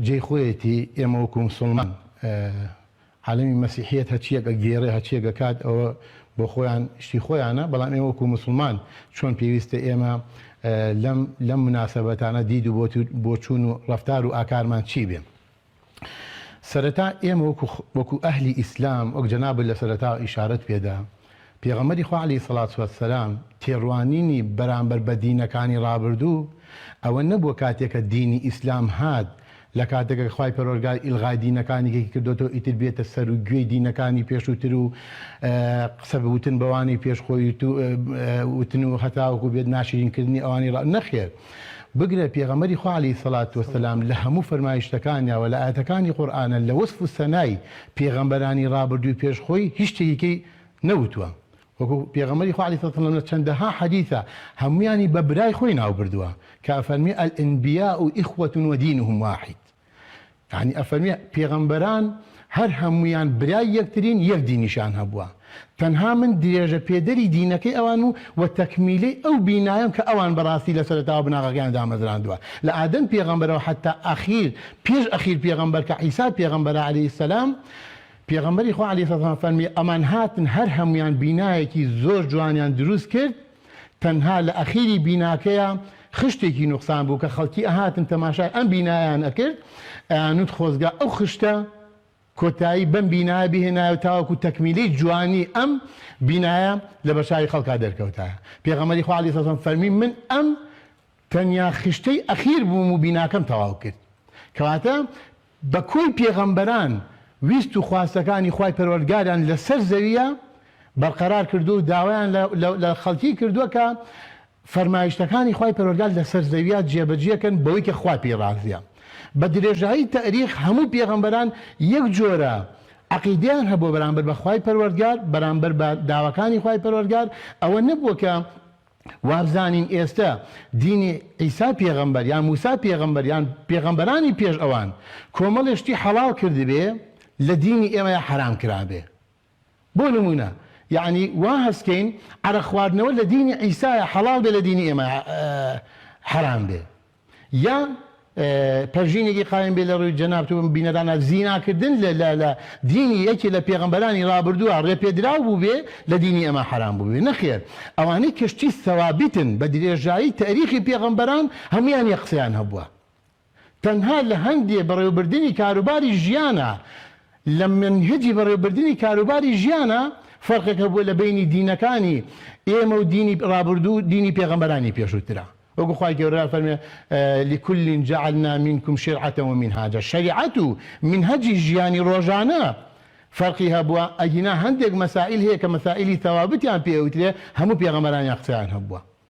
جێی خۆیەتی ئێمە وەکو مسوڵمان عالەمی مەسیحیەت هەچیەک ئەگێڕێ هەچیەک ئەکات ئەوە بۆ خۆیان شتی خۆیانە بەڵام ئێمە وەکو مسوڵمان چۆن پێویستە ئێمە لەم لەم مناسەبەتانە دید و بۆچوون و ڕەفتار و ئاکارمان چی بێ؟ سەرەتا ئێمە وەکو وەکو ئەهلی ئیسلام وەک جەنابت لە سەرەتاوە ئیشارەت پێدا پێغەمبەری خوا علیە سڵات وسلام تێڕوانینی بەرامبەر بە دینەکانی ڕابردوو ئەوە نەبووە کاتێک کە دینی ئیسلام هات لە کاتێک کە خوای پەروەردگار ئیلغای دینەکانی کەی کردۆتەوە ئیتر بێتە سەر و گوێی دینەکانی پێشووتر و قسە وتن بەوانەی پێش خۆی وتن و هەتاوەکو بێت ناشرین کردنی ئەوانی ڕا نەخێر بگرە پێغەمبەری خوا علیە سڵات وسلام لە هەموو فەرمایشتەکانیا و لە ئایەتەکانی قورئانە لە وەسف و سەنای پێغەمبەرانی ڕابردووی پێش خۆی هیچ شتێکی کەی نەوتووە وەکو پێغەمبەری خوا علیە سڵات وسلام لە چەندەها حەدیثا هەموویانی بە برای خۆی ناو بردووە کە ئەفەرموێ الانبیاء اخوة ودینهم واحد یانی ئەفەرموێ پێغەمبەران هەر هەموویان برای یەکترین یەک دینیشیان هەبووە تەنها من درێژە پێدەری دینەکەی ئەوان و وە تەکمیلەی ئەو بینایەم کە ئەوان بەڕاستی لە سەرەتاوە بناغەکەیان دامەزراندووە لە ئادەم پێغەمبەرەوە حەتا ئەخیر پێش ئەخیر پێغەمبەر کە عیسا پێغەمبەرە علیە السلام پێغەمبەری خوا علیە السلام فەرمی ئەمان هاتن هەر هەموویان بینایەکی زۆر جوانیان دروست کرد تەنها لە ئەخیری بیناکەیا خشتێکی نوقسان بوو کە خەڵکی ئەهاتن تەماشای ئەم بینایەیان ئەکرد ئەیانوت خۆزگا ئەو خشتە کۆتایی بەم بینایە بهێنایە و تاوەکو تەکمیلەی جوانی ئەم بینایە لەبەرچاوی خەڵکا دەرکەوتایە پێغەمبەری خوا علیە سلام فەرمی من ئەم تەنیا خشتەی ئەخیر بووم و بیناکەم تەواو کرد. کەواتە بە کۆی پێغەمبەران ویست و خواستەکانی خوای پەروەردگاریان لە سەر زەوییە بەرقەرار کردووە و داوایان لە خەڵکی کردووە کە فەرمایشتەکانی خوای پەروەردگار لە سەر زەوییە جێبەجێ کەن بەوەی کە خوا پێی ڕازییە. بە درێژایی تەئریخ هەموو پێغەمبەران یەک جۆرە عەقیدەیان هەبووە بەرامبەر بە خوای پەروەردگار، بەرامبەر بە داواکانی خوای پەروەردگار، ئەوە نەبووە کە وابزانین ئێستە دینی عیسا پێغەمبەر یان موسا پێغەمبەر یان پێغەمبەرانی پێش ئەوان کۆمەڵێ شتی حەڵاڵ کردبێ لە دینی ئێمەیا حەرام کرابێ بۆ نمونە یەعنی وا هەست کەین عەرەق خواردنەوە لە دینی عیسایا حەڵاڵ بێ لە دینی ئێمە حەرام بێ یا پەرژینێکی قایم بێ لە ڕووی جەنابت و بینەرانە زیناکردن لە لە لە دینی یەکێ لە پێغەمبەرانی ڕابردووە ڕێپێدراو بووبێ لە دینی ئێمە حەرام بووبێ نەخێر ئەوانەی کە شتی سەوابیتن بە درێژایی تەئریخی پێغەمبەران هەموویان یەک قسەیان هەبووە تەنها لە هەندێ بەڕێوەبردنی کاروباری ژیانە لە مەنهەجی بەڕێوەبردنی کاروباری ژیانە فەرقێک هەبووە لە بەینی دینەکانی ئێمە و دینی ڕابردوو دینی پێغەمبەرانی پێشووترە وەکو خوای گەورە فەرموێ لکل جعلنا منکم شرعة ومنهاجا شەریعەت و مینهەجی ژیانی ڕۆژانە فەرقی هەبووە ئەگینا هەندێک مەسائیل هەیە کە مەسائیلی ثوابتیان پێ ئەوترێ هەموو پێغەمبەرانیان قسەیان هەبووە.